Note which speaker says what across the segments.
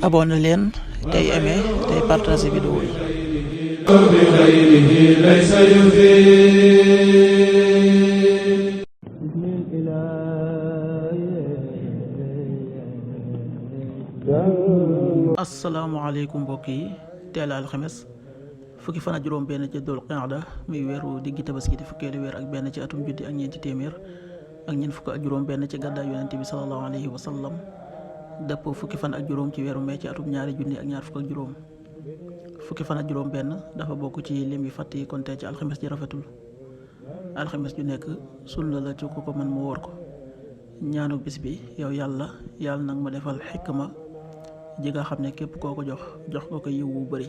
Speaker 1: abonné leen tey aimé tey partagé vidéo yi. asalaamaaleykum mbokk yi, teel a alxames fukki fan ak juróom benn ci dul qaada muy weeru diggi tabaski di fukkeelu weer ak benn ci atum junni ak ñeenti téeméer ak ñeent fukk ak juróom benn ci gàddaay yonente bi sallallahu alayhi wa sallam dëpp fukki fan ak juróom ci weeru mee ci atum ñaari junni ak ñaar fukk ak juróom. fukki fan ak juróom benn dafa bokk ci lim yi fàtt yi kon tey ci alxames ji rafetul. alxames ju nekk sunna la ci ku ko mën mu wóor ko. ñaanu bis bi yow yàlla nag ma defal xikma ji nga xam ne képp koo ko jox nga ko yiw wu bëri.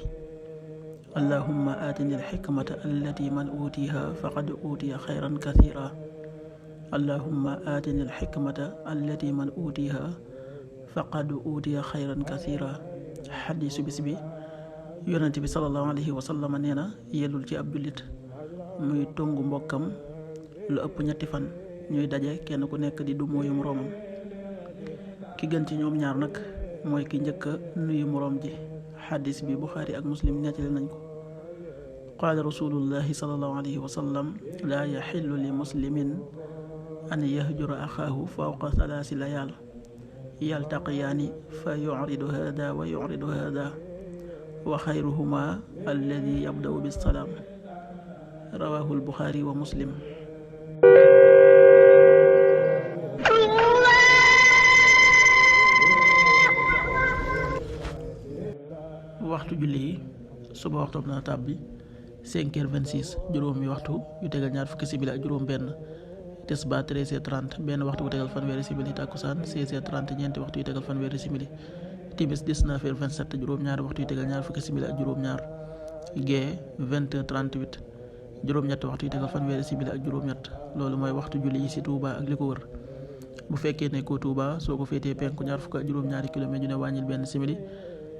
Speaker 1: allahumma aatini alxikmata allati man uutiha faqad uutiya xayran kathira. allahumma aatini alxikmata allati man uutiha faqad uutiya xayran kathira. xadiisu bis bi yonent bi sallallahu alayhi wa sallam nee na yellul ci ab jullit muy tongu mbokkam lu ëpp ñetti fan ñuy daje kenn ku nekk di du mooyu moroomam. ki gën ci ñoom ñaar nag mooy ki njëkk a nuyu moroom ji. xadis bi Buxaari ak Muslim nettali nañ ko. qaala rasulullahi sallallahu alayhi wa sallam laa yaxillu li muslimin an yahjura axaahu fawqa salaasi layaal yaltaqiyaani fa yucridu hada wa yucridu hada wa xayruhuma alladi yabdau bisalaam. rawaahu albuxaari wa Muslim. waxtu julli yi suba waxtu na tàbbi 5h26 juróomi waxtu yu tegal ñaar fukki simili ak juróom benn. tisbaar 13h30 benn waxtu bu tegal fanweeri simili. takkusaan 16h30 ñeenti waxtu yu tegal fanweeri simili. timis 19h27 juróom ñaari waxtu yu tegal ñaar fukki simili ak juróom ñaar. gee 20h38 juróom ñetti waxtu yu tegal fanweeri simili ak juróom ñett. loolu mooy waxtu julli yi ci Touba ak li ko wër. bu fekkee ne ko Touba soo ko féetee penku ñaar fukk ak juróom ñaari kilomètre ju ne wàññil benn simili.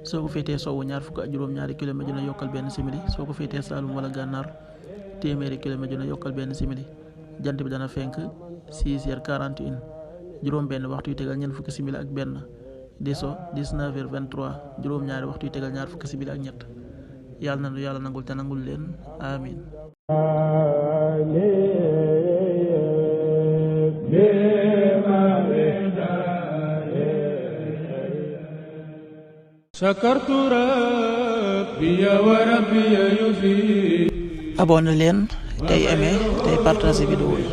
Speaker 1: soo ko féetee sowwu ñaar fukk ak juróom-ñaari kilomètre dina yokkal benn simili. soo ko féetee Saalum wala Gànnaar téeméeri kilomètre dina yokkal benn simili. jant bi dana fenk 6h41 juróom benn waxtu yu tegal ñeent fukki simili ak benn. di so 19h23 juróom-ñaari waxtu yu tegal ñaar fukki simili ak ñett. yàlla na yàlla nangul te nangul leen amin. abonné leen tey aimé tey partagé vidéo yi.